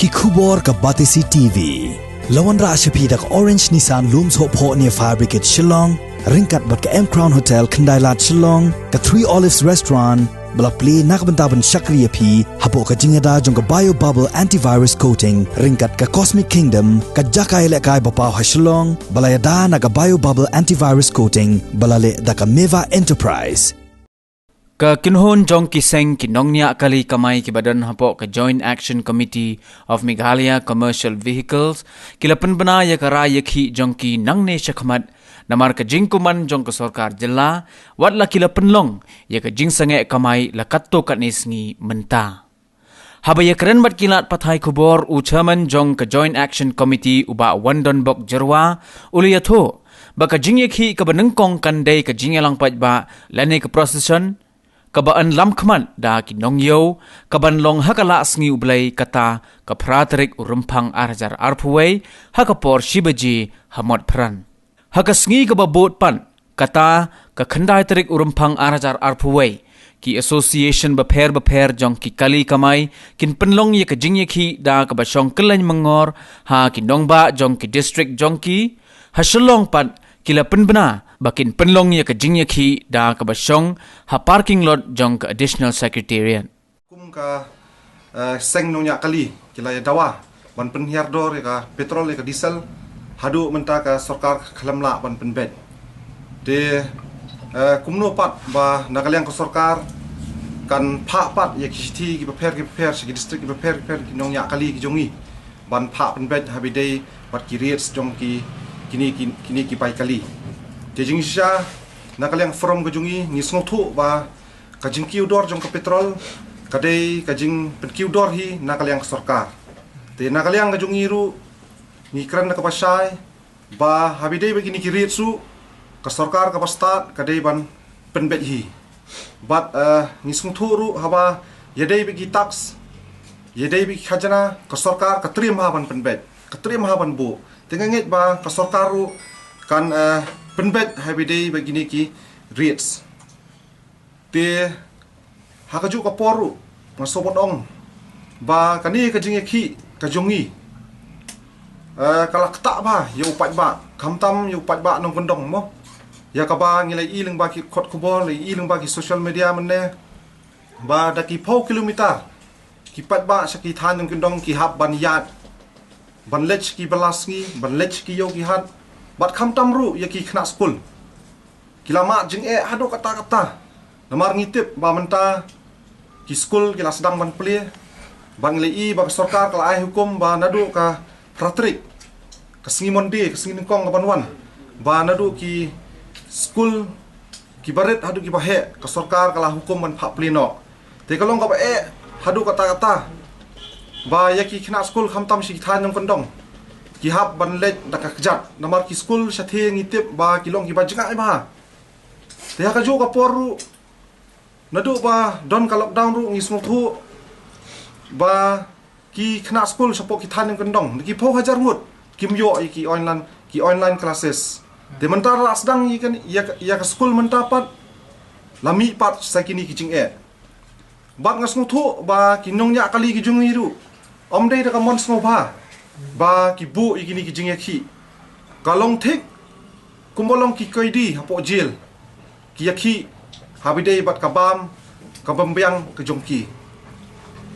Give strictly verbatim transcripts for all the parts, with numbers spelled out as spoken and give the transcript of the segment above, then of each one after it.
Ki khubor ka Batesi T V. La wanrah sha phi da ka Orange Nissan Lum Sohphoh near Fire Brigade Shillong, ryngkat bad ka M Crown Hotel Khyndailad Shillong, ka Three Olives Restaurant, ba la plie na ka bynta ban shakri ïa phi hapoh ka jingïada jong ka Bio Bubble Antivirus Coating, ryngkat ka Cosmic Kingdom, ka jaka ïalehkai ba paw ha Shillong, ba la ïada na ka Bio Bubble Antivirus Coating, ba la leh da ka Meva Enterprise. Ka kynhun jong ki seng ki nongñiah kali kamai kiba don hapoh ka Joint Action Committee of Meghalaya Commercial Vehicles ki la pynbna ïa ka rai ïakhih jong ki nangne shakhmat, namar ka jingkuman jong ka sorkar jylla, wat la ki la pynlong ïa ka jingsangeh kamai la katto katne sngi mynta. Haba ïakren bad ki lad pathai khubor, u chairman jong ka Joint Action Committee, u Bah Wandonbok Jyrwa, u la ïathuh ba ka jingïakhih kaba nyngkong kan dei ka jingïalang paidbah lane ka procession, kaba yn lam khmat da ki nongïew, kaban long ha ka Laisngi U Blei, kata ka phra tarik u Rymphang ar hajar arphew wei, ha ka por shi baje ha Motphran. Ha ka sngi kaba bud pat, kata ka khyndai tarik u Rymphang ar hajar arphew wei, ki association bapher bapher jong ki kali kamai kin pynlong ïa ka jingïakhih da kaba shong kylleng myngor ha ki nongbah jong ki district jong ki. Ha Shillong pat ki la pynbna ba kin pynlong ïa ka jingïakhih da kaba shong ha parking lot jong ka Additional Secretariat. Kum ka, eh, seng nongñiah kali, ki la ïa dawa ban pynhiar dor ïa ka petrol, ïa ka diesel, haduh mynta ka sorkar khlem lah ban pynbeit. Te, eh, kumno pat ba na ka liang ka sorkar kan phah pat ïa ki shithi ki bapher ki bapher, sha ki district ki bapher ki bapher, ki nongñiah kali ki jong ngi, ban phah pynbeit haba ïadei bad ki rates jong ki, kine ki, kine ki bai kali. Te jingshisha, na ka liang forum ka jong ngi, ngi sngewthuh ba ka jingkiew dor jong ka petrol ka dei ka jingpynkiew dor hi na ka liang ka sorkar. Te na ka liang ka jong ngi ruh, ngi kren da kaba shai ba haba ïadei bad kine ki rates ruh, ka sorkar kaba stad ka dei ban pynbeit hi. Bad, eh, ngi sngewthuh ruh haba ïadei bad ki tax, ïadei bad ki khajna, ka sorkar ka triem ha ban pynbeit, ka triem ha ban buh. Te nga ngeit ba ka sorkar ruh kan, eh, pynbeit haba ïadei bad kine ki rates. Te ha kajuh ka por ruh, nga sngewbha ban ong ba kane ka jingïakhih ka jong ngi, eh, ka la ktah bha ïa u paidbah, khamtam ïa u paidbah nongkyndong mo. Ïa kaba ngi la ïohi lyngba ki kot khubor, la ïohi lyngba ki social media mynne, ba da ki phew kilometer ki paidbah sha ki thaiñ nongkyndong ki hap ban ïaid, ban leit sha ki bylla sngi, ban leit sha ki ïew ki hat, bad khamtam ruh ïa ki khynnah skul. Ki la mad jingeh haduh katta katta. Namar ngi tip ba mynta ki skul ki la sdang ban plie. Ba ngi la ïohi ba ka sorkar ka la ai hukum ba naduh ka phra tarik, ka sngi Monday, ka sngi nyngkong ka ban wan, ba naduh ki skul kiba rit haduh kiba heh, ka sorkar ka la hukum ban phah plie noh. Te ka long kaba eh haduh katta katta ba ïa ki khynnah skul khamtam sha ki thaiñ nongkyndong ki hap ban leit da ka kjat. Namar ki skul shathie ngi tip ba ki long kiba jngai bha. Te ha kajuh ka por ruh, naduh ba don ka lockdown ruh ngi sngewthuh ba ki khynnah skul shapoh ki thaiñ nongkyndong, da ki phew hajar ngut, kim ïoh ïa ki online, ki online classes. Te mynta la sdang ïa ka, ïa ka, ïa ka skul mynta pat, la mih pat sa kine ki jingeh. Bad nga sngewthuh ba ki nongñiah kali ki jong ngi ruh, ym dei da ka mon sngewbha ba ki buh ïa kine ki jingïakhih. Ka long thik kumba long ki koidi hapoh jail, ki ïakhih haba ïadei bad ka bam, ka bym biang ka jong ki.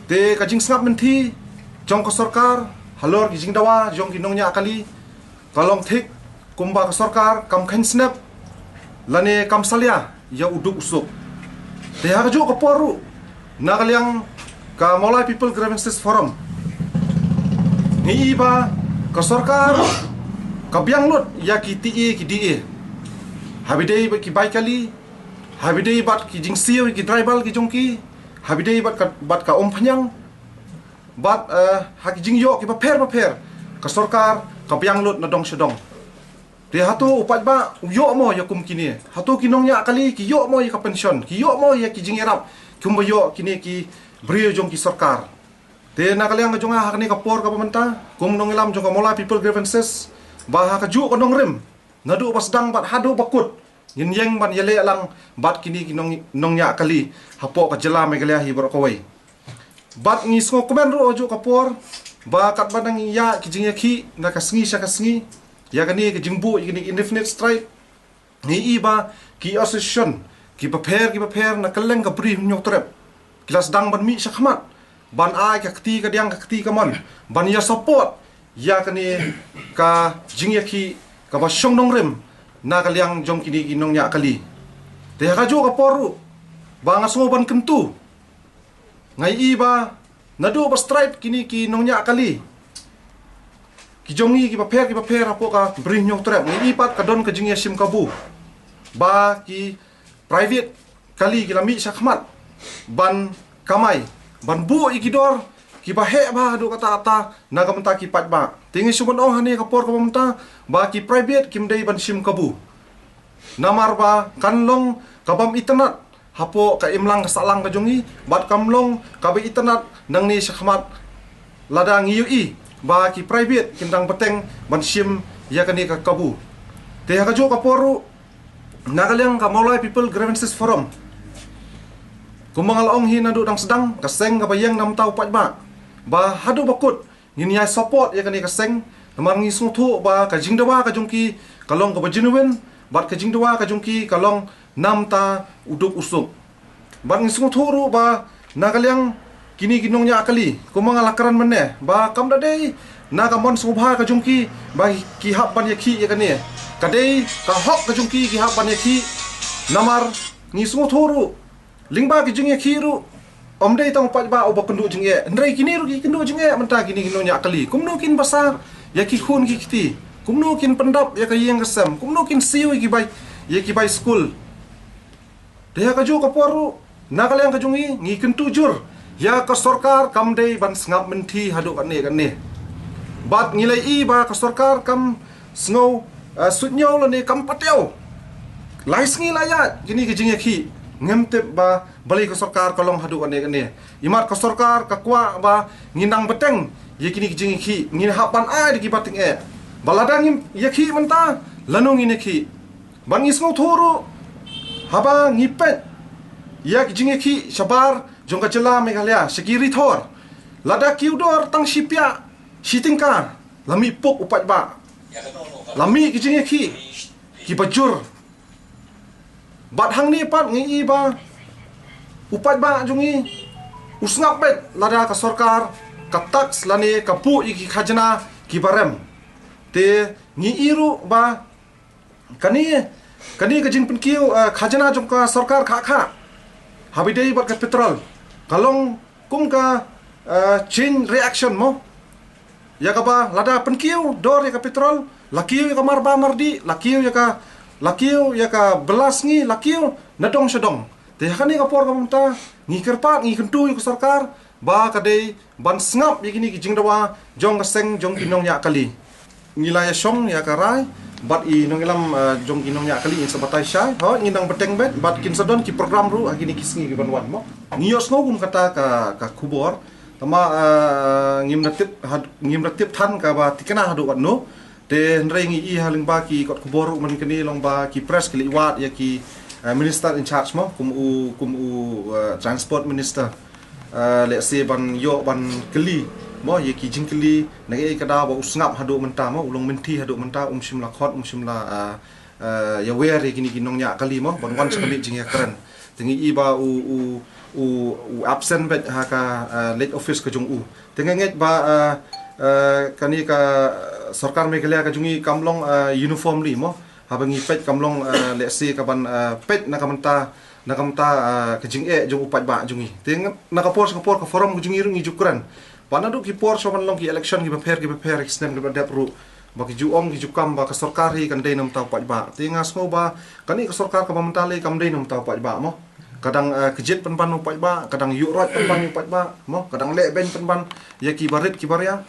Te ka jingsngap mynthi jong ka sorkar halor ki jingdawa jong ki nongñiah kali, ka long thik kumba ka sorkar kam kheiñ snep lane kam salia ïa u duk u suk. Te ha kajuh ka por ruh, na ka liang ka Mawlai People Grievances Forum, ngi ïohi ba ka sorkar ka biang lut ïa ki T A ki D A, haba ïadei bad ki bai kali, haba ïadei bad ki jingsiew ïa ki driver ki jong ki, haba ïadei bad ka, bad ka umphniang, bad, eh, ha ki jingïoh kiba pher ba pher, ka sorkar ka biang lut na dong sha dong. Te hato u paidbah u ïoh mo ïa kum kine? Hato ki nongñiah kali ki ïoh mo ïa ka pension, ki ïoh mo ïa ki jingïarap kumba ïoh kine ki briew jong ki sorkar? Te na ka liang ka jong nga ha kane ka por kaba mynta, kum nongïalam jong ka Mawlai People Grievances, ba ha kajuh ka nongrim, naduh ba sdang bad haduh ba kut, ngin ïeng ban ïaleh lang bad kine ki nong, nongñiah kali hapoh ka jylla Meghalaya hi baroh kawei. Bad ngi sngewkmen ruh ha kajuh ka por Ba katba nang ïa ki jingïakhih na ka sngi sha ka sngi, ïa kane ka jingbuh ïa kane indefinite strike, ngi i ba ki association kiba pher kiba pher na kylleng ka Bri Hynñiewtrep ki la sdang ban mih shakhmat ban ai ka kti kadiang ka kti kamon ban ïa support ïa kane ka jingïakhih kaba shong nongrim na ka liang jong kine ki nongñiah kali. Te ha kajuh ka por ruh ba nga sngew ban kyntu, nga i ba naduh ba strike kine ki nongñiah kali ki jong ngi kiba pher kiba pher hapoh ka Bri Hynñiewtrep, nga i pat ka don ka jingïashim kabu ba ki private kali ki la mih shakhmat ban kamai, ban buh ïa ki dor kiba heh bha haduh katta katta na ka bynta ki paidbah. Te ngi shu ban ong ha kane ka por kaba mynta ba ki private kim dei ban shim kabu. Namar ba kan long ka bym itynnad hapoh ka imlang ka sahlang ka jong ngi, bad kam long kaba itynnad nangne shakhmat lada ngi ïohi ba ki private kin dang bteng ban shim ïa kane ka kabu. Te ha kajuh ka por ruh, na ka liang ka Mawlai People Grievances Forum, kumba nga la ong hi naduh dang sdang, ka seng kaba ïeng na bynta u paidbah, ba haduh ba kut ngin ïa support ïa kane ka seng. Namar ngi sngewthuh ba ka jingdawa ka jong ki ka long kaba genuine, bad ka jingdawa ka jong ki ka long na bynta u duk u suk. Bad ngi sngewthuh ruh ba na ka liang kine ki nongñiah kali, kumba nga la kren mynne, ba kam da dei na ka mon sngewbha ka jong ki ba ki hap ban ïakhih ïa kane. Ka dei ka hok ka jong ki, ki hap ban ïakhih. Namar ngi sngewthuh ruh lyngba ki jingïakhih ruh, ym dei tang u paidbah uba kynduh jingeh, hynrei kine ruh ki kynduh jingeh mynta, kine ki nongñiah kali. Kumno kin basa ïa ki khun ki kti? Kumno kin pyndap ïa ka ïing ka sem? Kumno kin siew ïa ki bai, ïa ki bai skul? Te ha kajuh ka por ruh, na ka liang ka jong ngi, ngi kyntu jur ïa ka sorkar kam dei ban sngap mynthi haduh katne katne. Bad ngi la i ba ka sorkar kam sngew, eh, suidñiew lane kam patiaw. Lai sngi lai ïaid kine ki jingïakhih, ngim tip ba balei ka sorkar ka long haduh katne katne. Imat ka sorkar ka kwah ba ngin nang bteng ïa kine ki jingïakhih, ngin hap ban ai da kiba tyngeh. Ba lada ngim ïakhih mynta, lano ngin ïakhih? Bad ngi sngewthuh ruh, haba ngi peit ïa ki jingïakhih shabar jong ka jylla Meghalaya sha ki ri thor, lada kiew dor tang shi piah shi tyngka, la mih puk u paidbah, la mih ki jingïakhih kiba jur. Bad hangne pat ngi i ba u paidbah jong ngi u sngap beit lada ka sorkar ka tax lane ka buh ïa ki khajna kiba rem. Te ngi i ruh ba kane, kane ka jingpynkiew, eh, khajna jong ka sorkar kha kha, haba ïadei bad ka petrol, ka long kum ka, eh, chain reaction mo. Ïa kaba lada pynkiew dor ïa ka petrol, la kiew ïa ka marba mardih, la kiew ïa ka, la kiew ïa ka bylla sngi, la kiew na dong sha dong. Te ha kane ka por kaba mynta, ngi kyrpad, ngi kyntu ïa ka sorkar ba ka dei ban sngap ïa kine ki jingdawa jong ka seng jong ki nongñiah kali. Ngi la ïashong ïa ka rai bad i nongïalam, eh, jong ki nongñiah kali, ngin sa batai shai. Hooid, ngin nang bteng beit bad kin sa don ki program ruh ha kine ki sngi kiban wan mo. Ngi ïohsngew kum kata ka, ka khubor. Tangba, eh, ngim da tip had-, ngim da tip than kaba tikna haduh katno. Te hynrei ngi i ha lyngba ki kot khubor ruh mynne kane long ba ki press ki leit wad ïa ki, eh, minister in charge mo, kum u, kum u, eh, transport minister. Eh, lehse ban ïoh ban kylli mo ïa ki jingkylli, na kaei ka daw ba u sngap haduh mynta mo, u long mynthi haduh mynta, um shym la khot, um shym la, eh, eh, ïawer ïa kine ki nongñiah kali mo ban wan sha ka miet jingïakren. Te ngi i ba u, u, u, u absent beit ha ka, eh, leit office ka jong u. Te nga ngeit ba, eh, eh, kane ka, eh, sorkar Meghalaya ka jong ngi kam long, eh, uniformly mo. Haba ngi peit kam long, eh, lehse kaban, eh, peit na ka bynta, na ka bynta, eh, ka jingeh jong u paidbah jong ngi. Te nga, na ka por sha ka por ka forum ka jong ngi ruh ngi ju kren. Ba naduh ki por sha ban long ki election kiba pher kiba pher ki snem kiba dep ruh, ba ki ju ong ki ju kam ba ka sorkar hi kan dei na bynta u paidbah. Te nga sngew ba kane ka sorkar kaba mynta lei kam dei na bynta u paidbah mo. Ka dang, eh, kjit pynban u paidbah, ka dang ïuh roit pynban u paidbah mo, ka dang leh beiñ pynban ïa kiba rit kiba ria.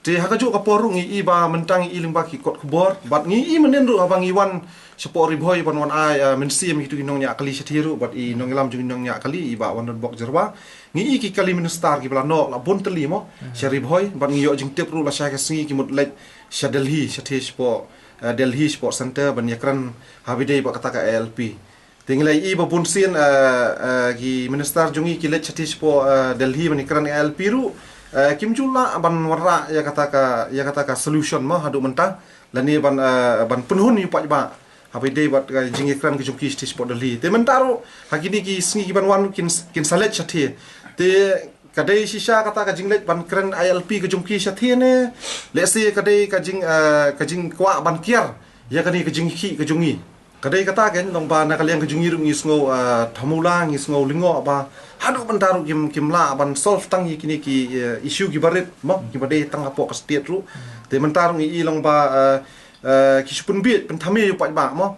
Te ha kajuh ka por ruh ngi i ba mynta ngi i lyngba ki kot khubor bad ngi i mynnin ruh haba ngi wan shapoh Ri Bhoi ban wan ai, eh, mynsiem ïa kitu ki nongñiah kali shathie ruh bad i nongïalam jong ki nongñiah kali i Bah Wandorbok Jyrwa. Ngi i ki kali minister kiba la noh la bun tylli mo sha Ri Bhoi bad ngi ïoh jingtip ruh lashai ka sngi ki mut leit sha Delhi, shathie shapoh, eh, Delhi shapoh center ban ïakren haba ïadei bad kata ka I L P. Te ngi la i ba bun sien, eh, eh, ki minister jong ngi ki leit shathie shapoh, eh, Delhi ban ïakren I L P ruh. Eh, kim ju lah ban wanrah ïa kata ka, ïa kata ka solution mo haduh mynta. Lane ban, eh, ban pynhun ïa u paidbah. Haba ïadei bad ka jingïakren ka jong ki sha state sport Delhi. Te mynta ruh, ha kine ki sngi ki ban wan kin, kin sa leit shathie. Te ka dei shisha kata ka jingleit ban kren I L P ka jong ki shathie ne. Lehse ka dei ka jing, eh, ka jingkwah ban kiar ïa kane ka jingïakhih ka jong ngi. Ka dei kata kein, long ba na ka liang ka jong ngi ruh ngi sngew, eh, thmu la, ngi sngew lyngngoh ba haduh mynta ruh kim, kim lah ban solve tang ïa kine ki, eh, issue kiba rit mo, kiba dei tang hapoh ka state ruh. Te mynta ruh ngi i long ba, eh, eh, ki shu pynbieit pynthame ïa u paidbah mo.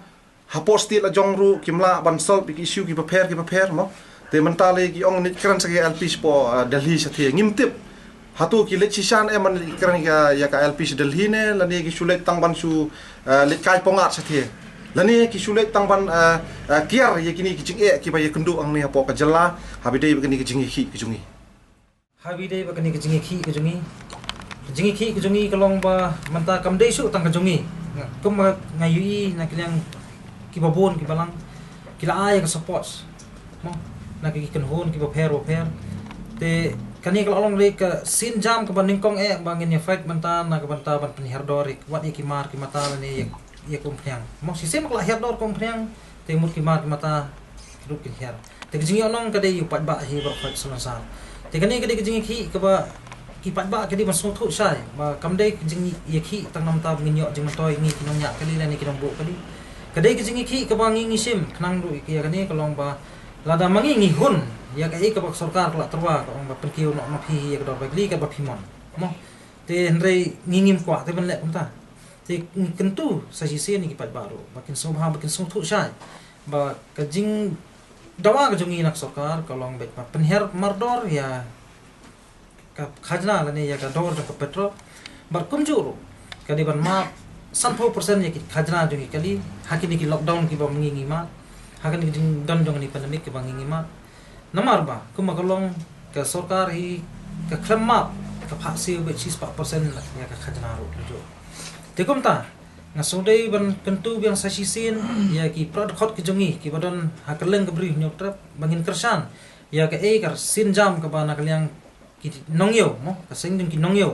Hapoh state la jong ruh kim lah ban solve ïa ki issue kiba pher kiba pher mo. Te mynta lei ki ong ngi kren sa ka I L P shapoh, eh, Delhi shathie, ngim tip. Hato ki leit shisha ne em ban kren ïa, ïa ka I L P sha Delhi ne, lane ki shu leit tang ban shu, eh, leit kai pyngat shathie. Lane ki shu leit tang ban, eh, eh, kiar ïa kine ki jingeh kiba ïakynduh hangne hapoh ka jylla, haba ïadei bad kane ka jingïakhih ka jong ngi. Haba ïadei bad kane ka jingïakhih ka jong ngi. Ka jingïakhih ka jong ngi ka long ba mynta kam dei shuh tang ka jong ngi. Nga, kum nga, nga ïohi na ka liang kiba bun kiba lang ki la ai ïa ka support mo, na ki kynhun kiba pher ba pher. Te kane ka la long ruh ka sienjam kaba nyngkong eh ba ngin ïa fight mynta na ka bynta ban pynhiar dor ïa wat ïa ki mar ki mata lane ïa, ïa ka umphniang mo. Shisien ka la hiar dor ka umphniang, te mut ki mar ki mata ruh kin hiar. Te ka jingïohnong ka dei ïa u paidbah hi baroh khoit salonsar. Te kane ka dei ka jingïakhih kaba ki paidbah ka dei ban sngewthuh shai ba kam dei ka jingïakhih tang namar ba ngin ïoh jingmyntoi ngi ki nongñiah kali lane ki nongbuh kali. Ka dei ka jingïakhih kaba ngi ngi shim khnang ruh ïa kane ka long ba lada ma ngi ngi hun ïa kaei kaba ka sorkar ka la tyrwa ka ong ba pynkiew noh noh phi ïa ka dor bai kali kaba phi mon mo. Te hynrei ngi ngim kwah te ban leh kumta. Te ngi kyntu sa shisien ïa ki paidbah ruh ba kin sngewbha ba kin sngewthuh shai ba ka jingdawa ka jong ngi na ka sorkar ka long beit ba pynhiar mardor ïa ka khajna lane ïa ka dor jong ka petrol. Bad kumjuh ruh ka dei ban map sanphew percent ïa ki khajna jong ngi kali ha kine ki lockdown kiba ma ngi ngi mad, ha kane ka jingdon jong kane ka pandemic kiba ngi ngi mad. Namar ba kumba ka long ka sorkar hi ka khlem map ka phah siew beit shispah percent ïa ka khajna ruh kumjuh. Te kumta nga sngewdei ban kyntu biang sa shisien ïa ki para dkhot ki jong ngi kiba don ha kylleng ka Bri u Hynñiewtrep ba ngin kyrshan ïa kaei ka sienjam kaba na ka liang ki nongïew mo, ka seng jong ki nongïew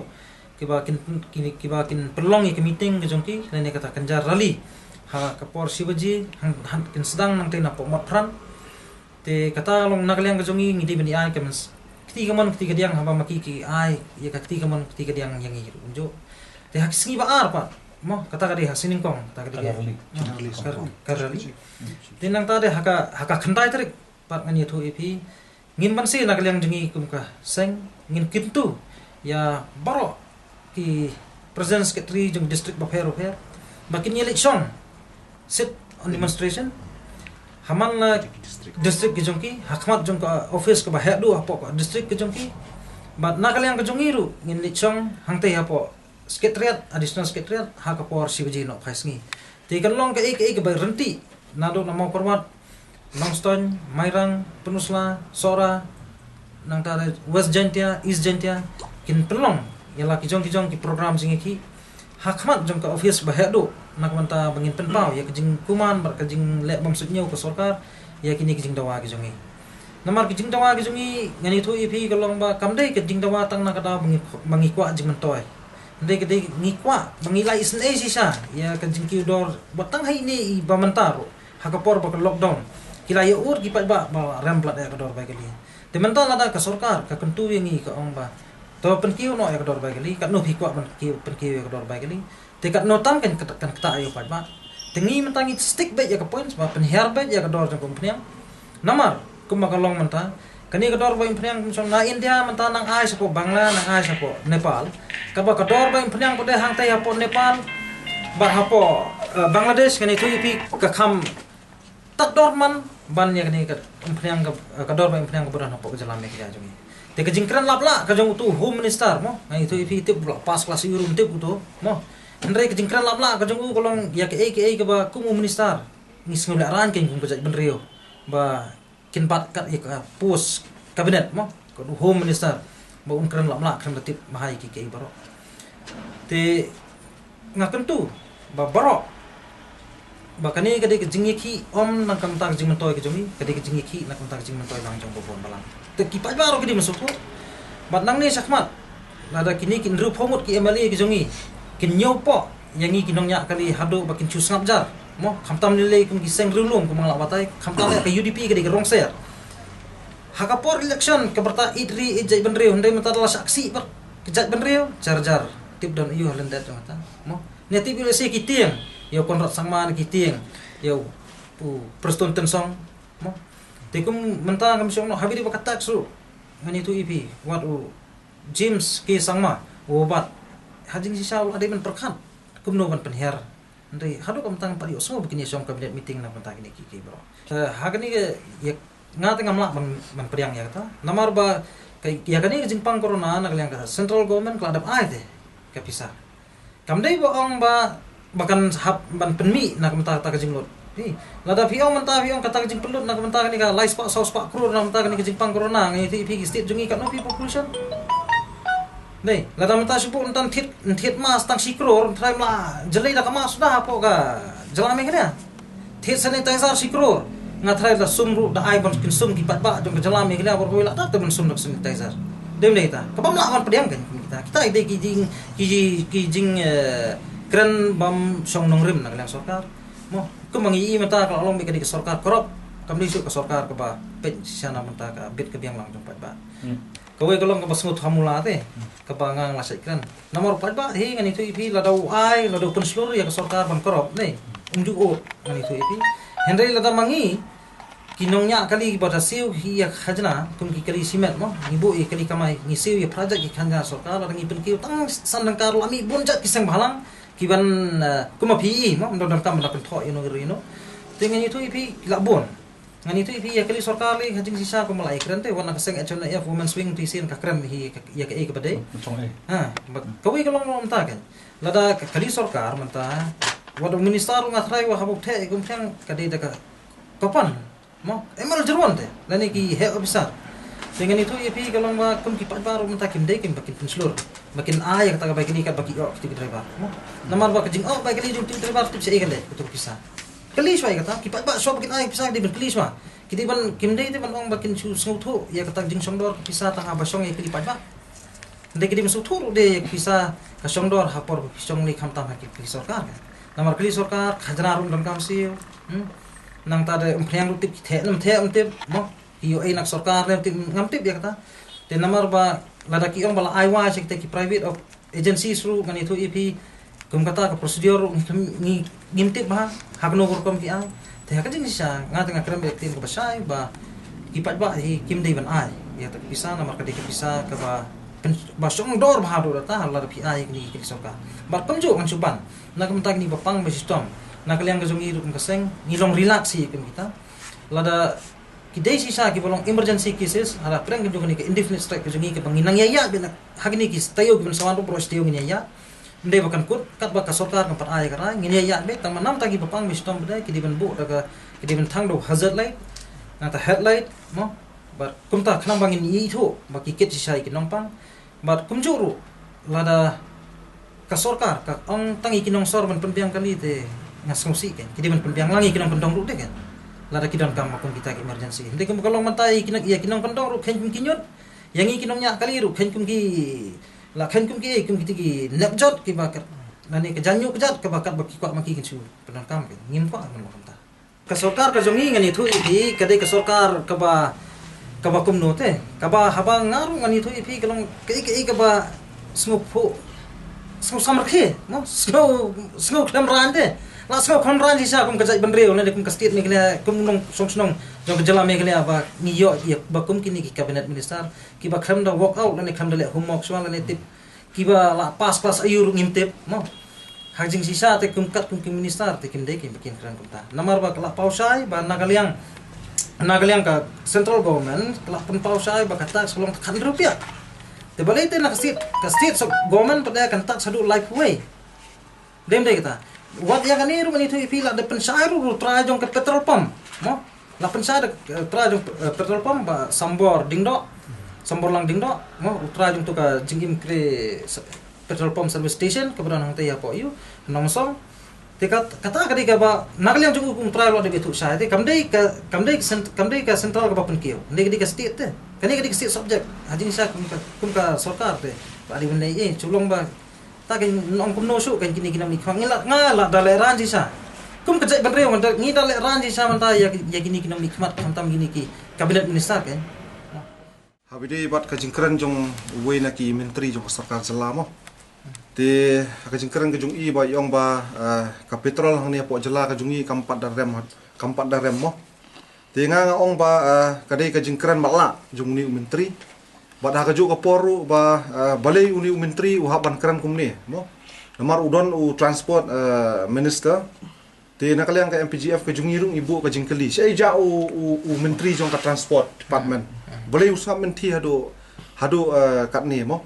kiba kin, ki, kiba kin pynlong ïa ka meeting ka jong ki lane kata ka jingïaroh rally ha ka por shi baje, hang, hang kin sdang nangtei napoh Motphran. Te kata long na ka liang ka jong ngi ngi dei ban ïa ai ka mens-, kti kamon kti kadiang haba ma ki ki ai ïa ka kti kamon kti kadiang ïa ngi ruh kumjuh. Te ha ka sngi ba ar pat mo, kata ka dei ha sngi nyngkong, kata ka dei ka rally. Ka, ka rally. Te nangta de ha ka, ha ka khyndai tarik pat ngan ïathuh ïa phi. Ngin banse na ka liang jong ngi kum ka seng ngin kyntu ïa baroh ki president secretary jong district bapher bapher ba kin ïa leit shong sit on demonstration ha man la district ki jong ki, ha khmat jong ka office kaba heh duh hapoh ka district ki jong ki. Bad na ka liang ka jong ngi ruh ngin leit shong hangtei hapoh secretariat, additional secretariat ha ka por shi baje noh phai sngi. Te kan long kaei kaei kaba ryntih naduh na Mawkyrwat, Nongstoiñ, Mairang, Pynursla, Sohra, nangta de West Jaintia, East Jaintia, kin pynlong ïa la ki jong ki jong ki program jingïakhih ha khmat jong ka office ba heh duh na ka bynta ba ngin pynpaw ïa ka jingkuman bad ka jingleh bym suidñiew ka sorkar ïa kine ki jingdawa ki jong ngi. Namar ka jingdawa ka jong ngi ngan ïathuh ïa phi ka long ba kam dei ka jingdawa tang na ka daw ba ngi, ba ngi kwah jingmyntoi. Hynrei ka dei ngi kwah ba ngi la isynei shisha ïa ka jingkiew dor ba tang ha ine i ba mynta ruh ha ka por ba ka lockdown ki la ïa ur ki paidbah ba rem blat ïa ka dor bai kali. Te mynta lada ka sorkar ka kyntu ïa ngi ka ong ba to pynkiew noh ïa ka dor bai kali, katno phi kwah ban kiew, pynkiew ïa ka dor bai kali. Te katno tam kan ktah, kan ktah ïa u paidbah. Te ngi mynta ngi stick beit ïa ka point ba pynhiar beit ïa ka dor jong ka umphniang. Namar kumba ka long mynta kane ka dor bai umphniang kum shong na India mynta nang ai shapoh Bangla, nang ai shapoh Nepal. Kaba ka dor bai umphniang pat de hangtei hapoh Nepal bad hapoh, eh, Bangladesh, ngan ïathuh ïa phi ka kham tad dor man ban ïa kane ka umphniang ka, ka dor bai umphniang kaba don hapoh ka jylla Meghalaya jong ngi. Te ka jingkren lap lah ka jong utu u Home Minister mo, ngan ïathuh ïa phi, tip u la pass class ïa u ruh, tip utu mo. Hynrei ka jingkren lap lah ka jong u ka long ïa kaei kaei kaba kum u minister ngi sngew lehraiñ kein kum ka jaitbynriew ba kin bat kat ïa ka post cabinet mo, ka Home Minister, ba un kren lap lah, kren da tip bha ïa ki kaei baroh. Te nga kyntu ba baroh ba kane ka dei ka jingïakhih ym na ka bynta ka jingmyntoi ka jong ngi, ka dei ka jingïakhih na ka bynta ka jingmyntoi lang jong u babun balang. Te ki paidbah ruh ki dei ban sngewthuh. Bad nangne shakhmat Lada kine ki hynriewphew ngut ki M L A ki jong ngi kin ñiewpoh ïa ngi ki nongñiah kali haduh ba kin shu sngap jar, mo, khamtam lei lei kum ki seng riewlum kum nga la batai, khamtam ïa ka U D P ka dei ka rong ser. Ha ka por election ka byrta ïeit ri ïeit jaitbynriew, hynrei mynta da la shah ksih bad ka jaitbynriew, jar jar tip don aiu ha lyndet jong kata, mo. Ne tip ïa lehse ki tieng ïa u Conrad Sangma, ne ki tieng ïa u, u Prestone Tynsong, mo. Te kum mynta kam shong noh, ha video ba ka tax ruh ngan ïathuh ïa phi, wat u James K Sangma u bat, ha jingshisha u la dei ban pyrkhat kumno ban pynhiar. Hynrei haduh kam tang pat ïohsngew ba kin ïa shong cabinet meeting na ka bynta kine ki, ki baroh. Eh, ha kane ka, ïa, nga te ngam lah ban, ban pdiang ïa kata. Namar ba ka, ïa kane ka jingpang corona na ka liang ka central government ka la dep ai te ka pisa. Kam dei ba ong ba, ba kan hap ban pynmih na ka bynta kata ka jinglut. Phi, lada phi ong mynta phi ong kata ka jingpynlut na ka bynta kane ka lai spah saw spah klur na ka bynta kane ka jingpang corona, ngan ïathuh ïa phi ki state jong ngi katno phi population. Dei, lada mynta shu buh mynta thied, thied mask tang shi klur, trai mla jlei da ka mask da hapoh ka jylla Meghalaya. Thied sanitizer shi klur. Nga trai da sum ruh da ai ban kynsum ki paidbah jong ka jylla Meghalaya baroh kawei, la da te ban sum da ka sanitizer. Dei ym dei ta? Kaba ym lah ban pdiang kein kita. Kita dei ki jing, ki, ki jing, eh, kren bym shong nongrim na ka liang sorkar. Mo, kumba ngi i mynta ka la long ba ka dei ka sorkar corrupt. Kam dei shuh ka sorkar kaba peit shisha na ka bynta ka bit ka biang lang jong paidbah. Hmm. Kawei ka long kaba sngewthuh ha mula te, kaba nga la shait kren. Namar u paidbah hi ngan ïathuh ïa phi, lada u ai, lada u pynshlur ïa ka sorkar ban corrupt ne, um ju ud, ngan ïathuh ïa phi. Hynrei lada ma ngi ki nongñiah kali ba da siew hi ïa ka khajna kum ki kali shimet, mo, ngi buh ïa kali kamai, ngi siew ïa project ki khajna sorkar, lada ngi pynkiew tang san tyngka ruh la mih bun jait ki seng bhalang kiban, eh, kum ma phi i, mo, ym don donkam ban da pynthoh ïano ïano. Te ngan ïathuh ïa phi, la bun. Ngan ïathuh ïa phi, ïa kali sorkar lei ha jingshisha kumba la ïakren te, wat na ka seng H N F Women's Wing te shisien ka krem hi ïa ka, ïa kaei kaba dei. Mynta eh. Ha, ba, kawei ka long long mynta kein. Lada ka kali sorkar mynta, wat u minister ruh nga trai wa haba u theh ïa ka umphniang ka dei da ka, ka pan, mo, M L Jyrwan te, lane ki heh officer. Te ngan ïathuh ïa phi ka long ba kum ki paidbah ruh mynta kim dei kein ba kin pynshlur, ba kin ai ïa kata ka bai kali katba ki ïoh kito ki driver, mo. Namar ba ka jingoh bai kali jong kito ki driver tip shaei ka leh kato ka pisa. Kylli shuwa ïa kata, ki paidbah shuwa ba kin ai pisa ki dei ban kylli shuwa. Ki dei ban, kim dei te ban ong ba kin shu sngewthuh ïa kata ka jingshongdor ka pisa tang haba shong ïa kali paidbah. Hynrei ki dei ban sngewthuh ruh de ïa ka pisa ka shongdor ha por ba ki shong lei khamtam ha ki, kali sorkar ka. Namar kali sorkar ka khajna ruh ym donkam siew. Hmm? Nangta de umphniang ruh tip ki theh ne ym theh ym tip, mo. Ki ïoh ei na ka sorkar ne ym tip, ngam tip ïa kata. Te namar ba lada ki ong ba la ai wai sha kita ki private of agencies ruh ngan ïathuh ïa phi, kum kata ka procedure ruh ngi, ngi, ngim tip bha ha kano ka rukom ki ai. Te ha ka jingshisha nga te nga kren bad ka ktien kaba shai ba ki paidbah hi kim dei ban ai ïa kata ka pisa namar ka dei ka pisa kaba pyn-, ba shongdor bha haduh katta lada phi ai ïa kine ki sorkar. Bad kumjuh ngan shu ban na ka bynta kine ba pang ba shitom, na ka liang ka jong ngi ruh kum ka seng ngi long relax hi kum kita. Lada ki dei shisha kiba long emergency cases, ha la pdeng ka jong kane ka indefinite strike ka jong ngi kaba ngi nang ïaid ïaid beit na ha kine ki taïew kiban sa wan ruh baroh shi taïew ngin ïaid ïaid. Ym dei ba kan kut katba ka sorkar kan pat ai ka rai, ngin ïaid ïaid beit, tang ba namta kiba pang ba shitom ba dei ki dei ban buh da ka, ki dei ban thang da u hazard light, nangta headlight, mo. Bad kumta khnang ba ngin ïathuh ba ki kit shisha ïa ki nongpang. Bad kumjuh ruh lada ka sorkar ka ong tang ïa ki nongsor ban pynbiang kali te nga sngewsih kein ki dei ban pynbiang lang ïa ki nongkyndong ruh de kein. Lada ki donkam ba kum kita ki emergency. Hynrei kum ka long mynta ïa ki nong, ïa ki nongkyndong ruh kheiñ kum ki ñiut. Ïa ngi ki nongñiah kali ruh kheiñ kum ki, la kheiñ kum ki, kum kita ki nepjot kiba kat, lane ka jaiñiuh kjat kaba katba ki kwah ma ki kin shu pyndonkam kein. Ngim kwah ban long kumta. Ka sorkar ka jong ngi ngan ïathuh ïa phi ka dei ka sorkar kaba, kaba kumno te, kaba haba nga ruh ngan ïathuh ïa phi ka long kaei kaei kaba sngewphuh, sngewsamrkhie, mo, sngew, sngew khlem raiñ te. La sngew khlem raiñ shisha kum ka jaitbynriew ne kum ka state Meghalaya, kum nongshong shnong jong ka jylla Meghalaya ba ngi ïoh ïa ba kum kine ki cabinet minister kiba khlem da walk out lane khlem da leh homework shuwa lane tip kiba la pass class aiu ruh ngim tip, mo. Ha jingshisha te kum kat kum ki minister te kim dei kim ba kin kren kumta. Namar ba ka la paw shai ba na ka liang, na ka liang ka central government ka la pynpaw shai ba ka tax ka long khathynriew rupiah. Te balei te na ka state, ka state sub government pat de kan tax haduh laiphew wei. Dei ym dei kata. Wat ïa kane ruh ngan ïathuh ïa phi la dep pynshai ruh u trai jong ka petrol pump, mo. La pynshai da, eh, trai jong, eh, petrol pump ba Sambor Diengdoh. Sambor Lang Diengdoh, mo, u trai jong tu ka Jingim Kre s-, petrol pump service station kaba don hangta ïa hapoh ïew Nongmynsong. Te kat, kata ka dei kaba na ka liang jong u kum trai ruh la dep ïathuh shai te kam dei ka, kam dei ka cent-, kam dei ka central kaba pynkiew. Dei ka, dei ka state te. Kane ka dei ka state subject. Ha jingshisha kum ka, kum ka sorkar te. Adi bynta eh, chulong ba. Ta kan ong kumno shuh kan kine ki nongmihkhmat. Ngi la, nga la da lehrain shisha. Kum ka jaitbynriew mynta, ngi da lehrain shisha mynta ïa, ïa kine ki nongmihkhmat, khamtam kine ki cabinet minister kan. Haba ïadei bad ka jingkren jong uwei na ki myntri jong ka sorkar jylla mo. Te ha ka jingkren ka jong i ba i ong ba, eh, ka petrol hangne hapoh jylla ka jong i kam pat da rem, kam pat da rem mo. Te nga nga ong ba, eh, ka dei ka jingkren matlah jong une u myntri. Bad ha kajuh ka por ruh ba, eh, balei une u myntri u hap ban kren kumne mo. Namar u don u transport, eh, minister. Te na ka liang ka M P G F ka jong i ruh ngi buh ka jingkylli. Shaei jia u, u, u myntri jong ka transport department. Balei u sngap mynthi haduh, haduh, eh, katne mo.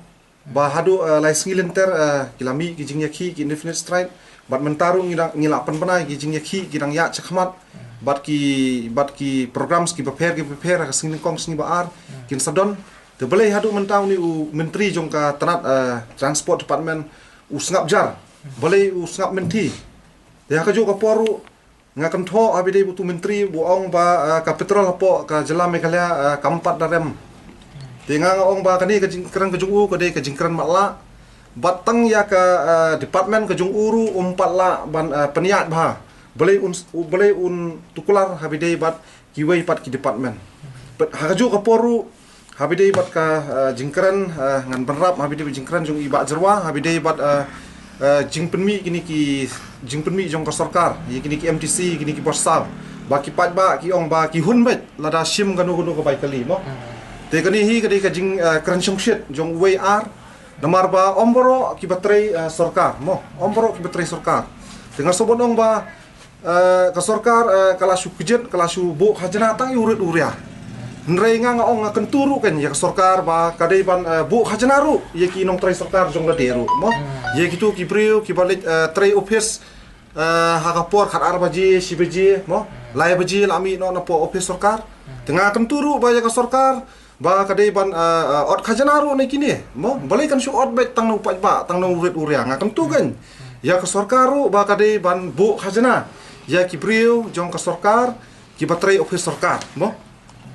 Ba haduh, eh, lai sngi lynter, eh, ki la mih ki jingïakhih ki indefinite strike. Bad mynta ruh ngi dang, ngi la pynbna ki jingïakhih ki dang ïaid shakhmat. Bad ki, bad ki programs ki bapher ki bapher ha ka sngi nyngkong sngi ba ar. Kin sa don. Te balei haduh mynta une u myntri jong ka tnat, eh, transport department u sngap jar. Balei u sngap mynthi. Te ha kajuh ka por ruh nga kynthoh haba ïadei bad utu u myntri ba u ong ba, eh, ka petrol hapoh ka jylla Meghalaya, eh, kam pat da rem. Te nga nga ong ba kane ka jingkren ka jong u ka dei ka jingkren matlah. Bad tang ïa ka, eh, department ka jong u ruh um pat lah ban, eh, pynïaid bha. Balei un, balei un tuklar haba ïadei bad kiwei pat ki department. Bad ha kajuh ka por ruh haba ïadei bad ka, eh, jingkren, eh, ngan bynrap haba ïadei bad jingkren jong i Bah Jyrwa, haba ïadei bad, eh, eh, jingpynmih kine ki, jingpynmih jong ka sorkar ïa kine ki M T C, kine ki bor saw. Ba ki paidbah ki ong ba ki hun beit lada shim kano kano ka bai kali mo. Te kane hi ka dei ka jing, eh, kren shongshit jong uwei ar. Namar ba ym baroh kiba trei, eh, sorkar mo. Ym baroh kiba trei sorkar. Te nga sngewbha ong ba, eh, ka sorkar, eh, ka la shu kjit, ka la shu buh khajna tang ïa u rit u ria. Hynrei nga nga ong nga kyntu ruh kan ïa ka sorkar ba ka dei ban, eh, buh khajna ruh ïa ki nongtrei sorkar jong lade ruh mo. Ïa kitu ki briew kiba leit, eh, trei office, eh, ha ka por khatar baje, shi baje mo. Lai baje la mih noh napoh office sorkar. Te nga kyntu ruh ba ïa ka sorkar ba ka dei ban, eh, eh, ot khajna ruh na kine mo. Balei kan shu ot beit tang na u paidbah, tang na u rit u ria. Nga kyntu kan ïa ka sorkar ruh ba ka dei ban buh khajna ïa ki briew jong ka sorkar kiba trei office sorkar mo.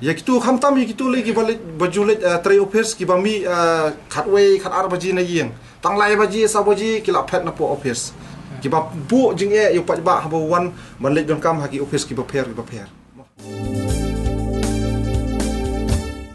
Ïa kitu khamtam ïa kitu lei kiba leit, ba ju leit, eh, trei office kiba mih, eh, khatwei khatar baje na ïing. Tang lai baje saw baje ki la phet napoh office. Kiba buh jingeh ïa u paidbah haba wan ban leit donkam ha ki office kiba pher kiba pher.